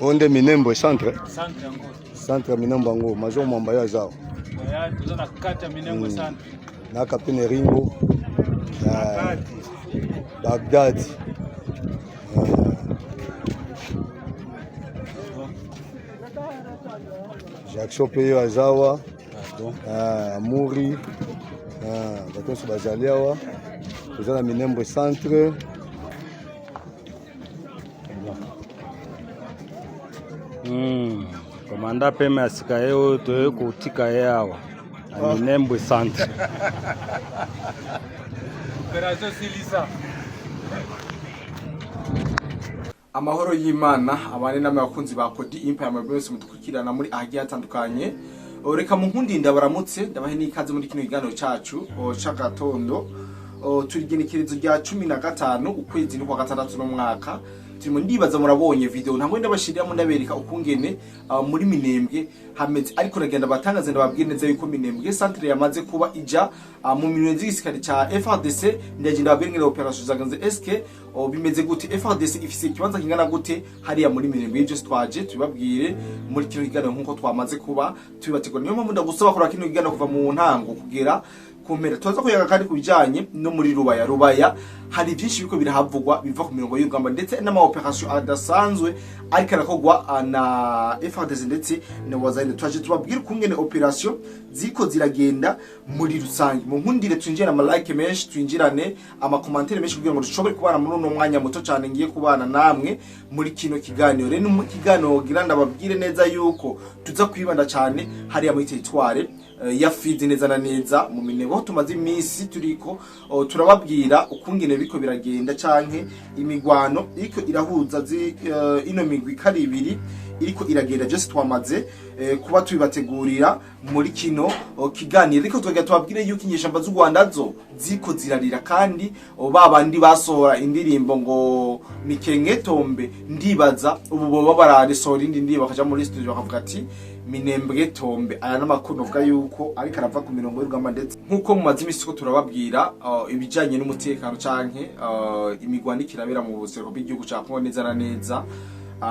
Oyo nde Minembwe centre. Centre yango. Centre ya Minembwe yango, Major Mwamba yo aza awa. Oya, toza na kati ya Minembwe centre. Na capitaine Ringo. Bagdad. Jackson mpe yo aza awa. Amuri. Bato nyonso bazali awa. Toza na Minembwe centre. Komanda pema ya sika ye oyo toye kotika ye awa na Minembwe centre. Operation silisa. Amahoro y'Imana abane namwe bakunzi ba Kodi Empire mwebwe mwese mudukurikirana muri ahagiye hatandukanye. Reka munkundi ndabaramutse, ndabahe n'ikaze muri kino kiganiro cacu c'agatondo. Turi igenekerezo rya 15 ukwezi ni kwa gatandatu n'umwaka turimo. Ndibaza murabonye video ntabwo ndabashiriramo, ndabereka ukungene muri Minembwe hameze, ariko nagenda batangaze, ndababwire neza yuko Minembwe centre yamaze kuba ija mu minwe y'igisirikare ca FARDC. Ndagenda babwire ngene operation zagenze, eske bimeze gute, FARDC ifise ikibanza kingana gute hariya muri Minembwe. Ibyo twaje tubabwire muri kino kiganiro nkuko twamaze kuba tubibategura. Niyo mpamvu ndagusaba kora kino kiganiro kuva mu ntango kugera ku mpera. Tuza kuyaga kandi ku bijanye no muri Rubaya. Rubaya hari byinshi biriko birahavugwa biva ku mirongo y'urugamba, ndetse n'ama operation adasanzwe ariko arakorwa na FARDC ndetse na Wazalendo. Twaje tubabwire ukungene operation ziko ziragenda muri rusange. Mu nkundire twinjirane ama like menshi, twinjirane ama commentaire menshi kugira ngo dushobore kubana muri uno mwanya muto cyane ngiye kubana namwe muri kino kiganiro. Rero mu kiganiro gira ndababwire neza yuko tuza kwibanda cyane hariya muri territoire ya Fizi, neza na neza mu Minembwe, aho tumaze iminsi turiko turababwira ukungene biriko biragenda canke imigwano iriko irahuza ino migwi kari ibiri iriko iragenda. Byose twamaze kuba tubibategurira muri kino kiganiro, ariko twagera tubabwire yuko inyeshamba z'u Rwanda zo ziko zirarira, kandi ba bandi basohora indirimbo ngo Mikenge tombe, ndibaza ubu boba bararisohora indi ndirimbo bakaja muri studio bakavuga ati Minembwe tombe. Aya n'amakuru novuga yuko ariko arava ku mirongo y'urugamba, ndetse nk'uko mumaze imisi ko turababwira ibijanye n'umutekano canke imigwano ikirabera mu buseruko bw'igihugu ca Kongo, neza na neza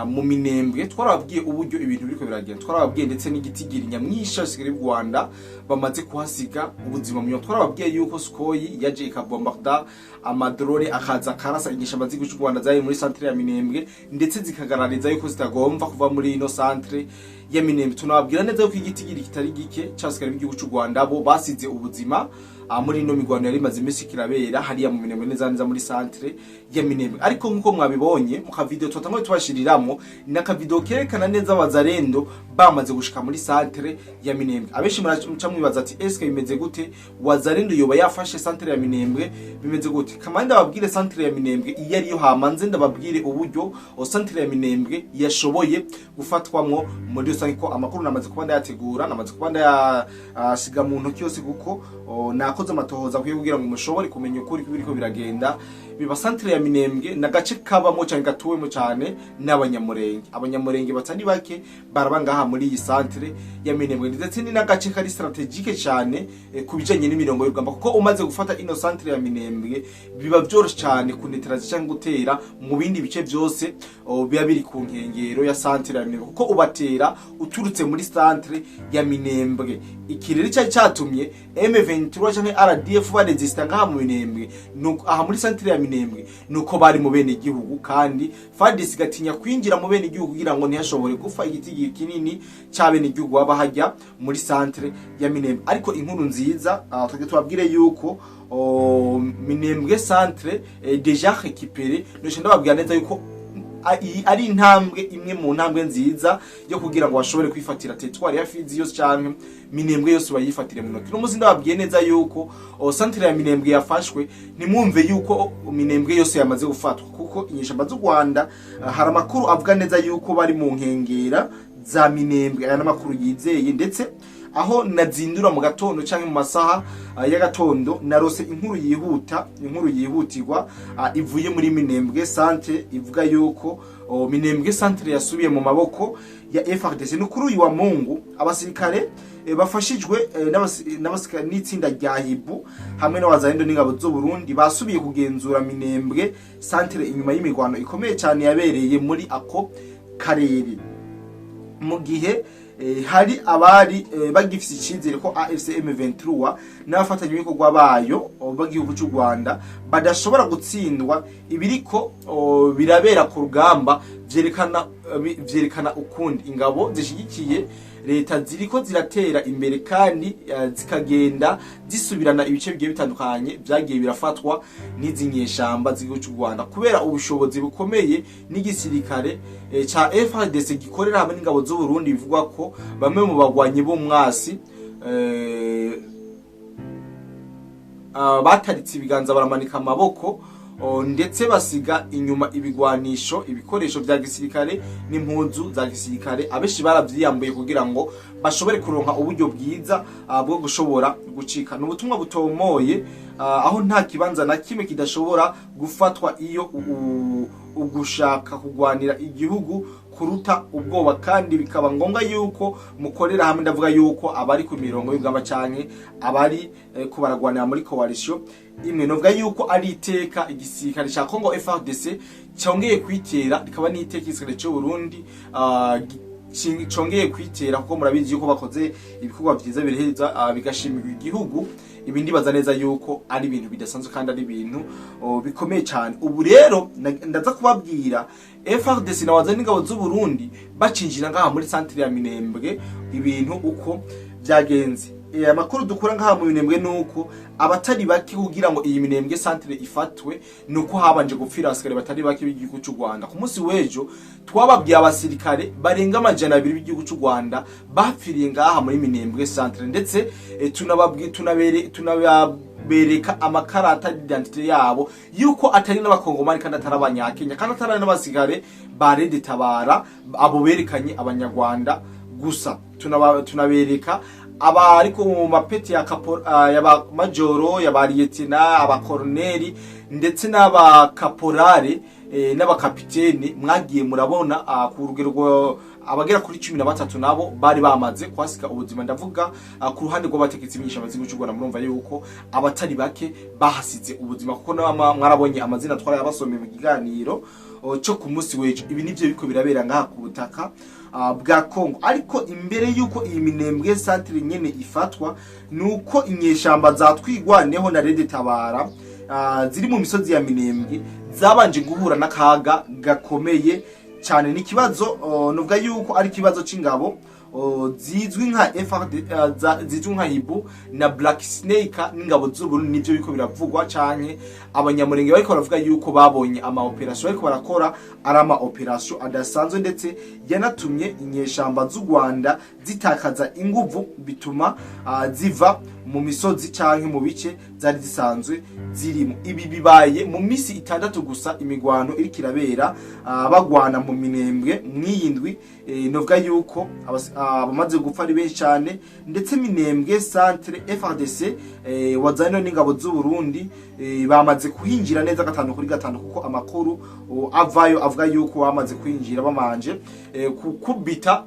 mu Minembwe. Twarababwiye uburyo ibintu biriko biragenda, twarababwiye ndetse n'igitigiri nyamwinshi y'abasirikare b'u Rwanda bamaze kuhasiga ubuzima mu. Twarababwiye yuko Sukhoi yaje ikabombarda, amadrone akaza akarasa inyeshamba z'igihugu c'u Rwanda zari muri centre ya Minembwe, ndetse zikagarariza yuko zitagomba kuva muri ino centre ya Minembwe. Tunababwira neza yuko igitigiri kitari gike c'abasirikare b'igihugu c'u Rwanda bo basize ubuzima muri ino migwano yari imaze iminsi kirabera hariya mu Minembwe, neza neza muri centre ya Minembwe. Ariko nkuko mwabibonye mu kavideo twatanguye tubashiriramwo, ni akavideo kerekana neza Abazarendo bamaze gushika muri centre ya Minembwe. Abenshi muraca mwibaza ati eske bimeze gute, Wazarendo yoba yafashe centre ya Minembwe, bimeze gute? Kamandi ndababwire centre ya Minembwe iyo ariyo, hama nze ndababwire uburyo centre ya Minembwe yashoboye gufatwamwo muri rusange, ko amakuru namaze kuba ndayategura, namaze kuba ndayasiga mu ntoki yose, kuko nakoze amatohoza akwiye kugira ngo mushobore kumenya ukuri kw'ibiriko biragenda biba. Centre ya Minembwe na gace kabamo cyane, gatuwemo cyane n'Abanyamurenge. Abanyamurenge batari bake baraba ngaha muri iyi centre ya Minembwe, ndetse ni n'agace kari stratégique cyane ku bijanye n'imirongo y'urugamba, kuko umaze gufata ino centre ya Minembwe biba vyoroshe cyane kuneteraza cyangwa gutera mu bindi bice byose biba biri ku nkengero ya centre ya Minembwe, kuko ubatera uturutse muri centre ya Minembwe. Iki rero cyari cyatumye M23 canke RDF baresista ngaha mu Minembwe, aha muri centre ya Minembwe, nuko bari mu bene gihugu, kandi FARDC gatinya kwinjira mu bene gihugu kugira ngo ntihashobore gufa igitigiri kinini c'abene gihugu baba hajya muri centre ya Minembwe. Ariko inkuru nziza, twebwe tubabwire yuko Minembwe centre déjà récupéré. Noce ndababwira neza yuko iyi ari intambwe imwe mu ntambwe nziza yo kugira ngo bashobore kwifatira territoire ya Fizi yose canke Minembwe yose bayifatire mu ntoki. N'umuzi ndababwiye neza yuko centre ya Minembwe yafashwe, ntimwumve yuko Minembwe yose yamaze gufatwa, kuko inyeshamba z'u Rwanda hari amakuru avuga neza yuko bari mu nkengera za Minembwe. Aya n'amakuru yizeye, ndetse aho nazindura mu gatondo canke mu masaha y'agatondo narose inkuru yihuta, inkuru yihutirwa ivuye muri Minembwe centre, ivuga yuko Minembwe centre yasubiye mu maboko ya FARDC. Ni kuri uyu wa Mungu abasirikare bafashijwe n'itsinda rya Hibu hamwe n'Abazalendo n'ingabo z'u Burundi basubiye kugenzura Minembwe centre inyuma y'imigwano ikomeye cyane yabereye muri ako karere. Mu gihe hari abari bagifise icizere ko AFC M23 n'abafatanyabikorwa bayo b'igihugu cy'u Rwanda badashobora gutsindwa, ibiriko birabera ku rugamba vyerekana ukundi. Ingabo zishigikiye leta ziriko ziratera imbere kandi zikagenda zisubirana ibice bigiye bitandukanye vyagiye birafatwa n'izi nyeshamba z'igihugu cy'u Rwanda, kubera ubushobozi bukomeye n'igisirikare ca FARDC gikorera hamwe n'ingabo z'u Burundi. Bivugwa ko bamwe mu bagwanyi b'umwasi bataritse ibiganza, baramanika amaboko, ndetse basiga inyuma ibigwanisho, ibikoresho vya gisirikare n'impuzu za gisirikare. Abenshi baravyiyambuye kugira ngo bashobore kuronka uburyo bwiza bwo gushobora gucika. Ni ubutumwa butomoye, aho nta kibanza na kimwe kidashobora gufatwa iyo ugushaka kugwanira igihugu kuruta ubwoba, kandi bikaba ngombwa yuko mukorera hamwe. Ndavuga yuko abari ku mirongo y'urugamba canke abari ko baragwanira muri coalition imwe. Novuga yuko ari iteka igisirikare ca Congo FARDC cyongeye kwitera, rikaba n'iteka igisirikare c'u Burundi congeye kwitera, kuko murabizi yuko bakoze ibikorwa vyiza bireheza bigashimirwa igihugu. Ibi ndibaza neza yuko ari ibintu bidasanzwe kandi ari ibintu bikomeye cyane. Ubu rero ndaza kubabwira FARDC na wazanye n'ingabo z'u Burundi bacinjira ngaha muri centre ya Minembwe, ibintu uko byagenze. Amakuru dukura ngaha mu Minembwe nuko abatari bake, kugira ngo iyi Minembwe centre ifatwe, nuko habanje gupfira abasirikare batari bake b'igihugu cy'u Rwanda. Ku munsi w'ejo twababwiye abasirikare barenga 200 b'igihugu cy'u Rwanda bapfiriye ngaha muri Minembwe centre, ndetse tunababwiye, tunabereka amakarata d'identité yabo yuko atari n'abakongomani kandi atari abanyakenya kandi atari n'abasirikare ba RED Tabara, abo berekanye abanyarwanda gusa. Tunabereka abariko mu mapeti ya yaba majoro, yaba lieutenant, abakoroneri ndetse n'abakaporale n'abakapiteni. Mwagiye murabona ku rugero abagera kuri 13 nabo bari bamaze kwasika ubuzima. Ndavuga ku ruhande rw'abategetsi b'inyeshyamba z'igihugu cy'u Rwanda. Murumva yuko abatari bake bahasize ubuzima, kuko mwarabonye amazina twarayabasomeye mu kiganiro cyo ku munsi w'ejo. Ibi nivyo biriko birabera ngaha ku butaka bwa Congo. Ariko imbere yuko iyi Minembwe centre nyene ifatwa, nuko inyeshamba zatwigwaneho na RED Tabara ziri mu misozi ya Minembwe zabanje guhura n'akaga gakomeye cyane. Ni ikibazo, nuvuga yuko ari ikibazo c'ingabo zizwi nka FRD, zizwi nka Hibu na Black Snake n'ingabo z'Uburundi. Nivyo biriko biravugwa, canke abanyamurenge bariko baravuga yuko babonye ama operation bariko barakora ari ama operation adasanzwe, ndetse yanatumye inyeshamba z'u Rwanda zitakaza inguvu, bituma ziva mu misozi canke mu bice zari zisanzwe zirimo. Ibi bibaye mu misi 6 gusa imigwano iriko irabera, bagwana mu Minembwe mw'iyi ndwi. Novuga yuko abamaze gupfa ari benshi cyane, ndetse Minembwe centre FARDC wazanye n'ingabo z'u Burundi bamaze kuhinjira neza gatanu kuri gatanu, kuko amakuru avayo avuga yuko bamaze kwinjira bamanje kukubita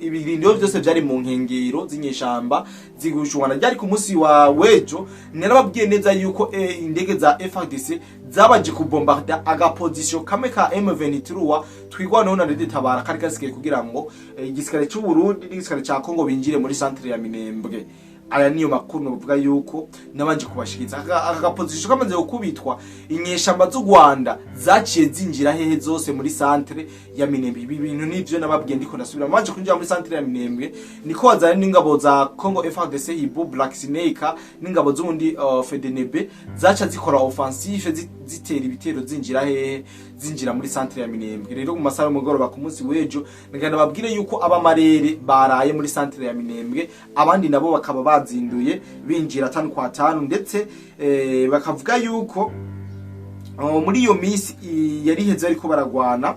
ibirindiro byose byari mu nkengero z'inyeshamba zigushwana. Ryari ku munsi wa wejo, narababwiye neza yuko indege za FARDC zabanje kubombarda agaposition kamwe ka M23 twigwanaho na RED Tabara kari gasigaye, kugira ngo igisirikare cy'u Burundi n'igisirikare ca Congo binjire muri centre ya Minembwe. Aya niyo makuru novuga yuko nabanje kubashikiriza. Aka gaposition kamaze gukubitwa, inyeshamba z'u Rwanda zaciye zinjira hehe zose? Muri centre ya Minembwe. Ibi bintu nivyo nababwiye, ndiko ndasubira. Manje kwinjira muri centre ya Minembwe niko wazana n'ingabo za Congo FARDC, Hibu, Black Snake n'ingabo z'ubundi FDNB zaca zikora offensive, zitera ibitero, zinjira hehe? Zinjira muri centre ya Minembwe. Rero mu masaha y'umugoroba ku munsi w'ejo, ngana babwire yuko abamarere baraye muri centre ya Minembwe, abandi nabo bakaba bazinduye binjira tanu kwa tanu, ndetse bakavuga yuko muri iyo minsi yari iheze ariko baragwana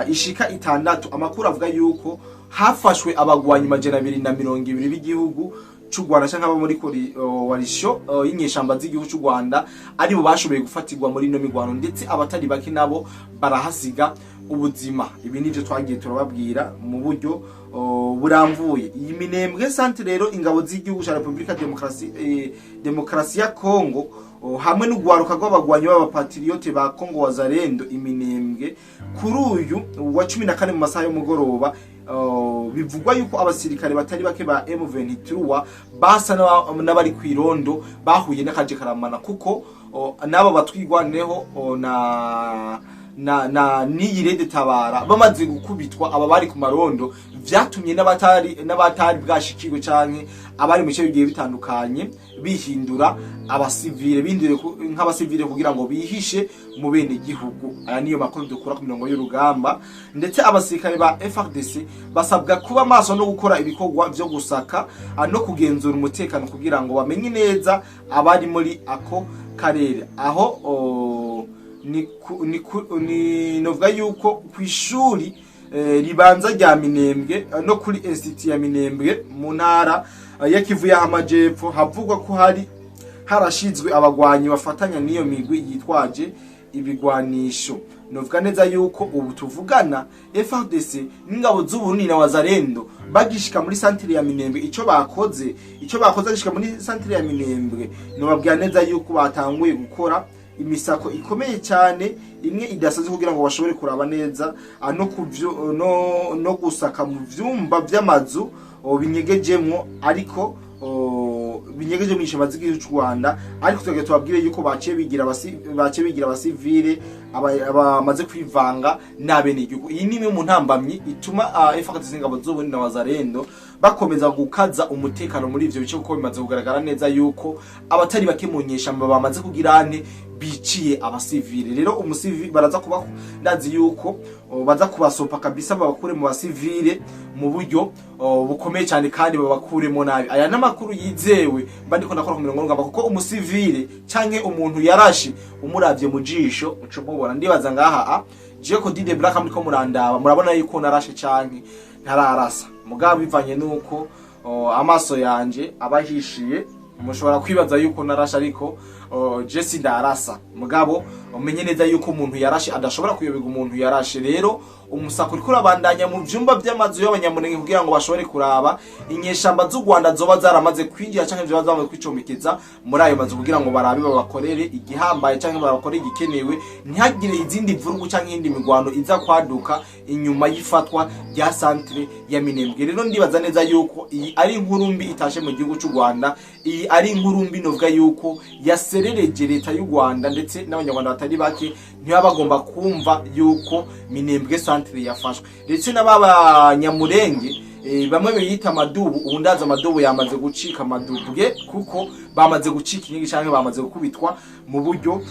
ishika 6, amakuru avuga yuko hafashwe abagwanyi 220 b'igihugu c'u Rwanda canke abo muri coalition y'inyeshamba z'igihugu c'u Rwanda, aribo bashoboye gufatirwa muri ino migwano, ndetse abatari bake nabo barahasiga ubuzima. Ibi nivyo twagiye turababwira mu buryo buramvuye. Iyi Minembwe centre rero, ingabo z'igihugu ca Republika Demokrasi ya Congo hamwe n'ugwaruka rw'abagwanyi b'abapatriote ba Congo Wazalendo iminembwe, kuri uyu wa 14 mu masaha y'umugoroba, bivugwa yuko abasirikare batari bake ba M23 basa n'abari kw'irondo bahuye n'akaje karamana, kuko n'abo batwigwaneho na n'iyi RED Tabara bamaze gukubitwa, aba bari ku marondo, vyatumye n'abatari bwashikirwe canke abari mu bice bigiye bitandukanye bihindura abasivile, bihindure nk'abasivile kugira ngo bihishe mu bene gihugu. Aya niyo makuru dukura ku mirongo y'urugamba. Ndetse abasirikare ba FARDC basabwa kuba maso no gukora ibikorwa vyo gusaka no kugenzura umutekano kugira ngo bamenye neza abari muri ako karere. Aho ni novuga yuko ku ishuri ribanza rya Minembwe no kuri institut ya Minembwe mu ntara ya Kivu y'Amajepfo havugwa ko hari harashizwe abagwanyi bafatanya n'iyo migwi yitwaje ibigwanisho. Novuga neza yuko ubu tuvugana FARDC n'ingabo z'Uburundi na Wazalendo bagishika muri centre ya Minembwe, ico bakoze bagishika muri centre ya Minembwe, nobabwira neza yuko batanguye gukora imisako ikomeye cyane, imwe idasaze, kugira ngo bashobore kuraba neza no gusaka mu vyumba vy'amazu binyegejemwo, ariko binyegeje mu ishamba z'igihugu cy'u Rwanda. Ariko tugaye tubabwire yuko baciye bigira abasivile, bamaze kwivanga n'abene igihugu. Iyi ni imwe mu ntambamyi ituma FARDC, ingabo z'Uburundi na Wazalendo bakomeza gukaza umutekano muri ivyo bice, kuko bimaze kugaragara neza yuko abatari bake mu nyeshamba bamaze kugira ane biciye abasivile. Rero umusivile baraza kuba, ndazi yuko baza kubasopa kabisa, babakure mu basivile mu buryo bukomeye cyane kandi babakuremo nabi. Aya n'amakuru yizewe mba ndiko ndakora ku mirongo ngamba, kuko umusivile canke umuntu yarashe umuravye mu jisho uca umubona. Ndibaza ngaha je ko Dide Black muriko murandaba, murabona yuko narashe canke ntararasa. Mugabo bivanye nuko amaso yanje aba ahishiye, mushobora kwibaza yuko narashe, ariko je sindarasa. Mugabo umenye neza yuko umuntu yarashe adashobora kuyoberwa umuntu yarashe. Rero umusako uriko urabandanya mu vyumba vy'amazu y'Abanyamurenge kugira ngo bashobore kuraba inyeshamba z'u Rwanda zoba zaramaze kwinjira canke zoba zamaze kwicomekeza muri ayo mazu, kugira ngo barabe babakorere igihambaye canke babakorere igikenewe, ntihagire izindi mvurugu canke iyindi migwano iza kwaduka inyuma y'ifatwa rya centre ya Minembwe. Rero ndibaza neza yuko iyi ari inkuru mbi itashe mu gihugu cy'u Rwanda. Iyi ari inkuru mbi novuga yuko yaserereje leta y'u Rwanda, ndetse n'Abanyarwanda batari bake ntibaba bagomba kumva yuko Minembwe centre yafashwe. Ndetse n'ab'Abanyamurenge bamwe biyita amadubu, ubu ndazi amadubu yamaze gucika amadubwe, kuko bamaze gucika inkingi canke bamaze gukubitwa mu buryo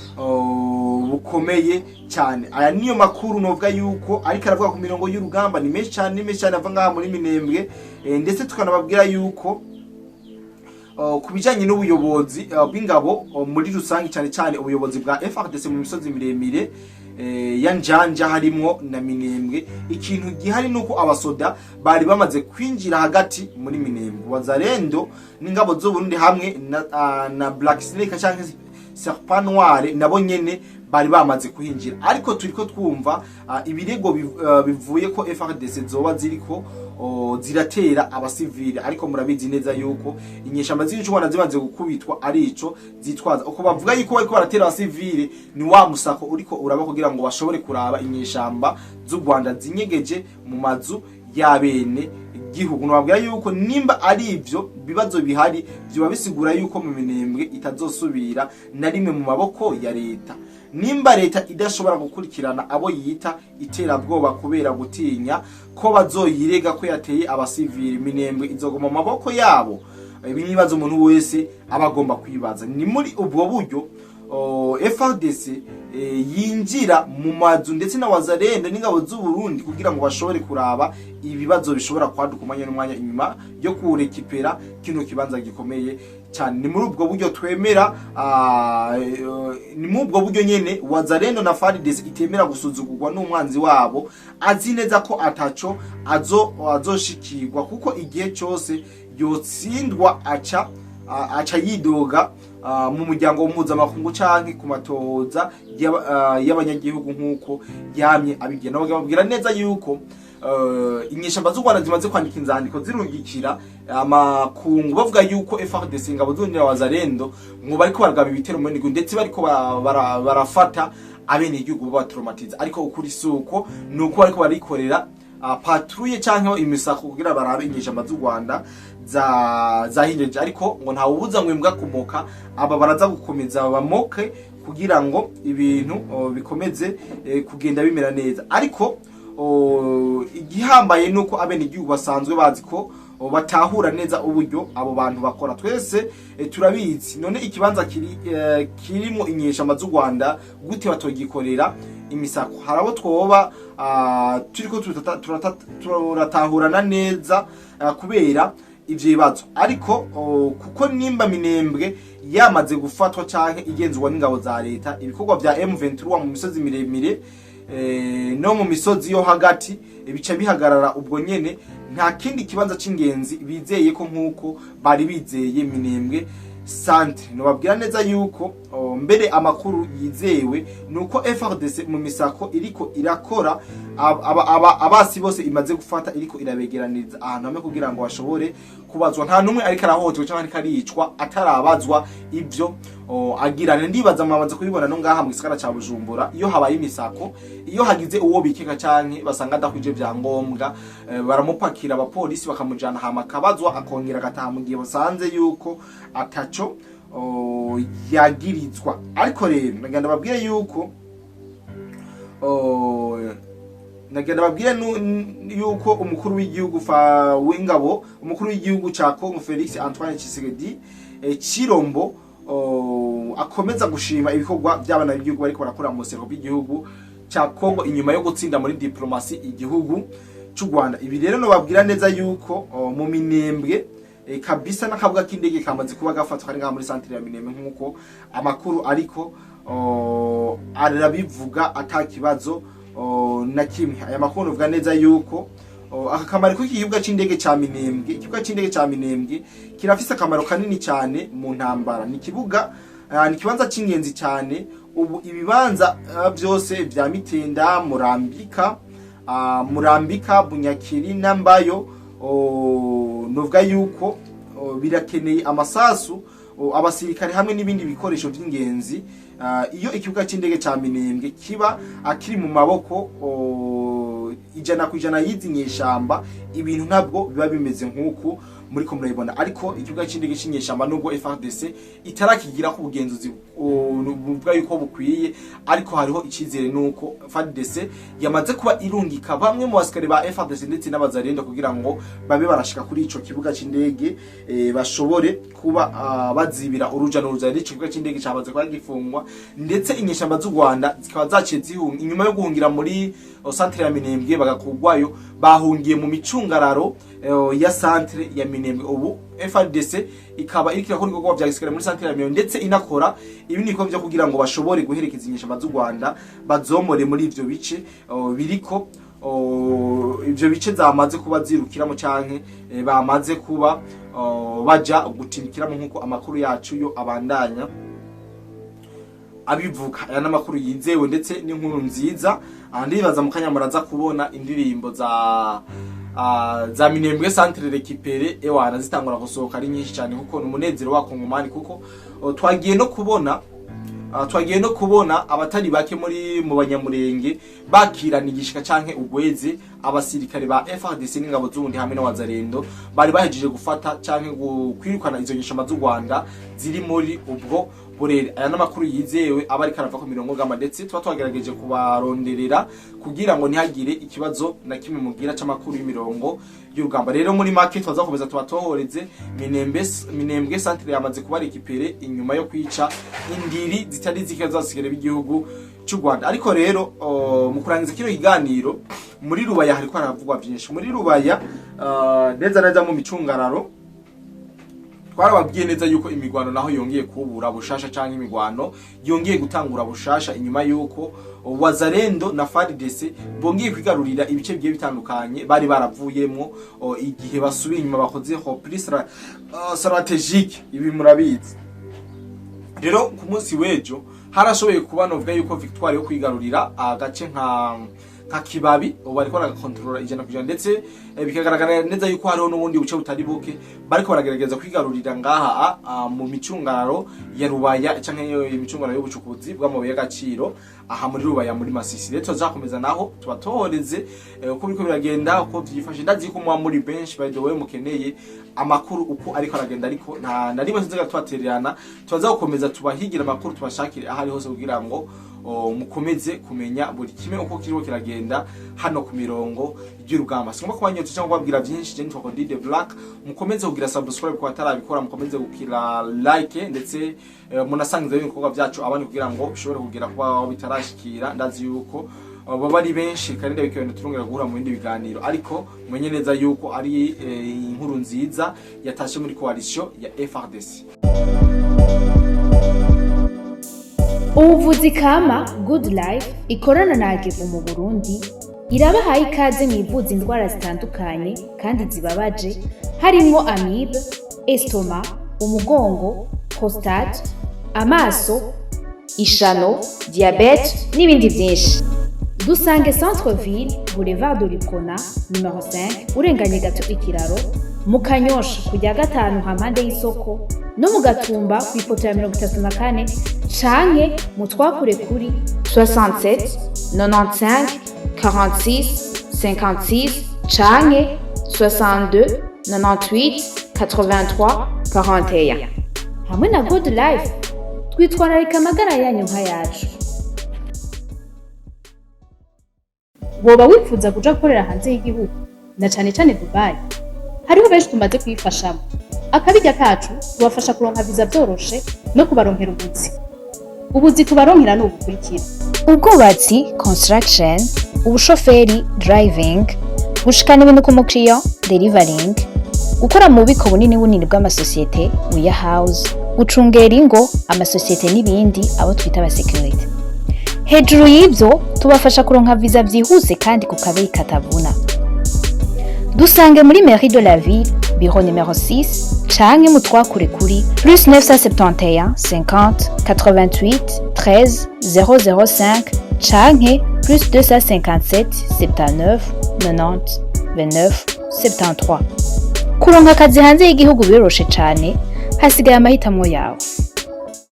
bukomeye cyane. Aya niyo makuru novuga yuko ariko aravuga ku mirongo y'urugamba. Ni menshi cyane, ni menshi cyane ava ngaha muri Minembwe. Ndetse tukanababwira yuko ku bijanye n'ubuyobozi bw'ingabo muri rusange, cyane cyane ubuyobozi bwa FARDC mu misozi miremire ya Njanja harimwo na Minembwe, ikintu gihari nuko abasoda bari bamaze kwinjira hagati muri Minembwe, Wazalendo n'ingabo z'Uburundi hamwe na Black Snake canke Serpent Noir nabo nyene bari bamaze kuhinjira. Ariko turiko twumva ibirego bivuye ko FARDC zoba ziriko ziratera abasivile, ariko murabizi neza yuko inyeshamba z'igihugu Rwanda zimaze gukubitwa ari ico zitwaza. Uko bavuga yuko bariko baratera abasivile, ni wa musako uriko uraba kugira ngo bashobore kuraba inyeshamba z'u Rwanda zinyegeje mu mazu y'abene gihugu. Nababwira yuko nimba ari ivyo bibazo bihari, vyoba bisigura yuko mu Minembwe itazosubira na rimwe mu maboko ya leta. Nimba leta idashobora gukurikirana abo yita iterabwoba kubera gutinya ko bazoyirega ko yateye abasivili, Minembwe izoguma mu maboko yabo? Ibi ni ibibazo umuntu wese aba agomba kwibaza. Ni muri ubwo buryo FARDC yinjira mu mazu, ndetse na Wazalendo n'ingabo z'u Burundi, kugira ngo bashobore kuraba ibibazo bishobora kwaduka umwanya n'umwanya inyuma yo kurekipera kino kibanza gikomeye cyane. Ni muri ubwo buryo twemera, ni muri ubwo buryo nyene Wazalendo na FARDC itemera gusuzugurwa n'umwanzi wabo, azi neza ko ataco azoshikirwa, kuko igihe cyose yotsindwa aca aca yidoga mu muryango mpuzamakungu canke ku matohoza y'abanyagihugu nk'uko yamye abigena. Babwira neza yuko inyeshamba z'u Rwanda zimaze kwandika inzandiko zirungikira amakungu, bavuga yuko FARDC, ingabo z'Uburundi, Wazalendo ngo bariko baragaba ibitero muri Nigu, ndetse bariko barafata abenegihugu babatraumatiza. Ariko ukuri suko, nuko bariko barikorera patrouille canke imisako kugira barabe inyeshamba z'u Rwanda za zahinjeje. Ariko ngo ntawubuza ngo imbwa kumoka. Aba baraza gukomeza bamoke kugira ngo ibintu bikomeze kugenda bimera neza. Ariko igihambaye nuko abenegihugu basanzwe bazi ko batahura neza uburyo abo bantu bakora. Twese turabizi. None ikibanza kirimo inyeshamba z'u Rwanda, gute batogikorera imisako? Hari abo twoba turiko turatahurana neza kubera ivyo bibazo. Ariko kuko nimba Minembwe yamaze gufatwa canke igenzurwa n'ingabo za leta, ibikorwa vya M23 mu misozi miremire no mu misozi yo hagati bica bihagarara ubwo nyene. Nta kindi kibanza c'ingenzi bizeye ko nk'uko bari bizeye Minembwe centre. Nobabwira neza yuko mbere amakuru yizewe nuko FARDC mu misako iriko irakora, abasi bose imaze gufata iriko irabegeraniriza ahantu hamwe kugira ngo bashobore kubazwa. Nta numwe ariko arahohoterwa cyangwa ariko aricwa atarabazwa ivyo agirana. Ndibaza mwamaze kubibona no ngaha mu gisagara ca Bujumbura, iyo habaye imisako, iyo hagize uwo bikeka canke basanga adakwije vyangombwa, baramupakira abapolisi bakamujana, hama akabazwa, akongera agataha mu gihe basanze yuko ataco yagirizwa. Ariko rero nagenda babwire yuko nagenda babwire yuko umukuru w'igihugu w'ingabo, umukuru w'igihugu ca Congo Felix Antoine Tshisekedi Chilombo akomeza gushima ibikorwa by'abana b'igihugu bariko barakora mu buseruko bw'igihugu ca Congo inyuma yo gutsinda muri diplomasi igihugu c'u Rwanda. Ibi rero nobabwira neza yuko mu Minembwe kabisa n'akabuga k'indege kamaze kuba gafatwa kari ngaha muri centre ya Minembwe, nk'uko amakuru ariko arabivuga ata kibazo na kimwe. Aya makuru novuga neza yuko aka kamaro k'ikibuga c'indege ca Minembwe, ikibuga c'indege ca Minembwe kirafise akamaro kanini cyane mu ntambara. Ni ikibuga, ni ikibanza c'ingenzi cyane. Ubu ibibanza byose vya Mitenda, Murambika, Murambika, Bunyakiri na Mbayo, novuga yuko birakeneye amasasu, abasirikare hamwe n'ibindi bikoresho by'ingenzi. Iyo ikibuga c'indege ca Minembwe kiba akiri mu maboko 100% y'izi nyeshamba, ibintu ntabwo biba bimeze nk'uku muri ko murabibona. Ariko ikibuga c'indege c'inyeshamba, nubwo FARDC itarakigira ko ubugenzuzi buvuga yuko bukwiye, ariko hariho icizere nuko FARDC yamaze kuba irungika bamwe mu basikare ba FARDC ndetse n'abazarenda kugira ngo babe barashika kuri ico kibuga c'indege, bashobore kuba bazibira uruja n'uruza. Ico kibuga c'indege camaze kuba gifungwa, ndetse inyeshamba z'u Rwanda zikaba zaciye zihunga inyuma yo guhungira muri centre ya Minembwe, bagakugwayo, bahungiye mu micungararo ya centre ya Minembwe. Ubu FARDC ikaba iriko irakora ibikorwa vya gisirikare muri centre ya Minembwe, ndetse inakora ibindi bikorwa vyo kugira ngo bashobore guherekeza inyeshamba z'u Rwanda, bazomore muri ivyo bice biriko ivyo bice zamaze kuba zirukiramo canke bamaze kuba baja gutimikiramo, nkuko amakuru yacu yo abandanya abivuga. Aya n'amakuru yizewe ndetse n'inkuru nziza. Ndibaza mu kanya muraza kubona indirimbo za Minembwe centre récupérée, ewana zitangura gusohoka ari nyinshi cyane, kuko ni umunezero w'Abakongomani, kuko twagiye no kubona abatari bake muri mu Banyamurenge bakirana igishika canke ugweze abasirikare ba FARDC n'ingabo z'ubundi hamwe n'Abazarendo bari bahejeje gufata canke kwirukana izo nyeshamba z'u Rwanda ziri muri ubwo burere. Aya n'amakuru yizewe aba ariko arava ku mirongo gama, ndetse tuba twagerageje kubaronderera kugira ngo ntihagire ikibazo na kimwe mugira c'amakuru y'imirongo y'urugamba. Rero muri make twazakomeza tubatohoreze. Minembwe centre yamaze kuba récupérée inyuma yo kwica indiri zitari zike z'abasirikare b'igihugu cy'u Rwanda. Ariko rero mu kurangiza kino kiganiro, muri Rubaya hariko haravugwa vyinshi. Muri Rubaya, neza neza mu micungararo, twarababwiye neza yuko imigwano naho yongeye kubura bushasha canke imigwano yongeye gutangura bushasha inyuma yuko Wazalendo na FARDC bongeye kwigarurira ibice bigiye bitandukanye bari baravuyemwo igihe basubiye inyuma, bakoze repli stratégique. Ibi murabizi. Rero ku munsi w'ejo harashoboye kuba, novuga yuko, victoire yo kwigarurira agace nka Kibabi. Ubu bariko baragakontorora 100%, ndetse bikagaragara neza yuko hariho n'ubundi buce butari buke bariko baragerageza kwigarurira ngaha mu micungararo ya Rubaya, canke imicungararo y'ubucukuzi bw'amabuye y'agaciro aha muri Rubaya, muri Masisi. Rero tuzakomeza naho tubatohoreze uko biriko biragenda, uko vyifashe. Ndazi ko muba muri benshi, by the way, mukeneye amakuru uko ariko aragenda, ariko nta na rimwe tuzaga tubatererana. Tubaza gukomeza tubahigira amakuru, tubashakire aho ari hose kugira ngo mukomeze kumenya buri kimwe uko kiriko kiragenda hano ku mirongo y'urugamba. Singomba kubanyotsa cyangwa kubabwira byinshi. Je nitwa Cody the Black. Mukomeze kugira subscribe ku batarabikora, mukomeze kugira like, ndetse munasangiza ibikorwa byacu abandi kugira ngo bishobore kugera kuba bitarashikira. Ndazi yuko baba ari benshi kandi ndabikabona. Turongera guhura mu bindi biganiro, ariko mumenye neza yuko ari inkuru nziza yatashe muri coalition ya FARDC. Ubuvuzi kama Good Life ikorana na Agevu mu Burundi irabahaye ikaze mu ivuza indwara zitandukanye kandi zibabaje, harimwo amibe, estomac, umugongo, prostate, amaso, ishano, diabète n'ibindi byinshi. Dusange Centre Ville, Boulevard de l'Uprona numéro 5, urenganye gato ikiraro mu Kanyosha, kujya gatanu hampande y'isoko, no mu Gatumba ku ipoto ya 34, canke mu twakure kuri 67 95 46 56 canke 62 98 83 41. Hamwe na Good Life twitwararika amagara yanyu nk'ayacu. Woba wifuza kuja gukorera hanze y'igihugu, na cane cane Dubai? Hariho benshi tumaze kuyifashamo. Akabirya kacu tubafasha kuronka viza vyoroshe no kubaronkera ubuzi. Ubuzi tubaronkera ni ubukurikira: Ubwubatsi, construction, ubushoferi, driving, gushikana ibintu ku mukiriya, delivering, gukora mu bubiko bunini bunini bw'amasosiyete, warehouse, gucungera ingo, amasosiyete n'ibindi, abo twita abasekirite. Hejuru y'ibyo, tubafasha kuronka viza byihuse kandi ku kabeyi katavuna. Dusange muri mairie de la ville, bureau numéro 6, canke mutwakure kuri plus 971 50 88 13 005 canke plus 257 79 90 29 73. Kuronka akazi hanze y'igihugu biroroshe cane, hasigaye amahitamo yawe.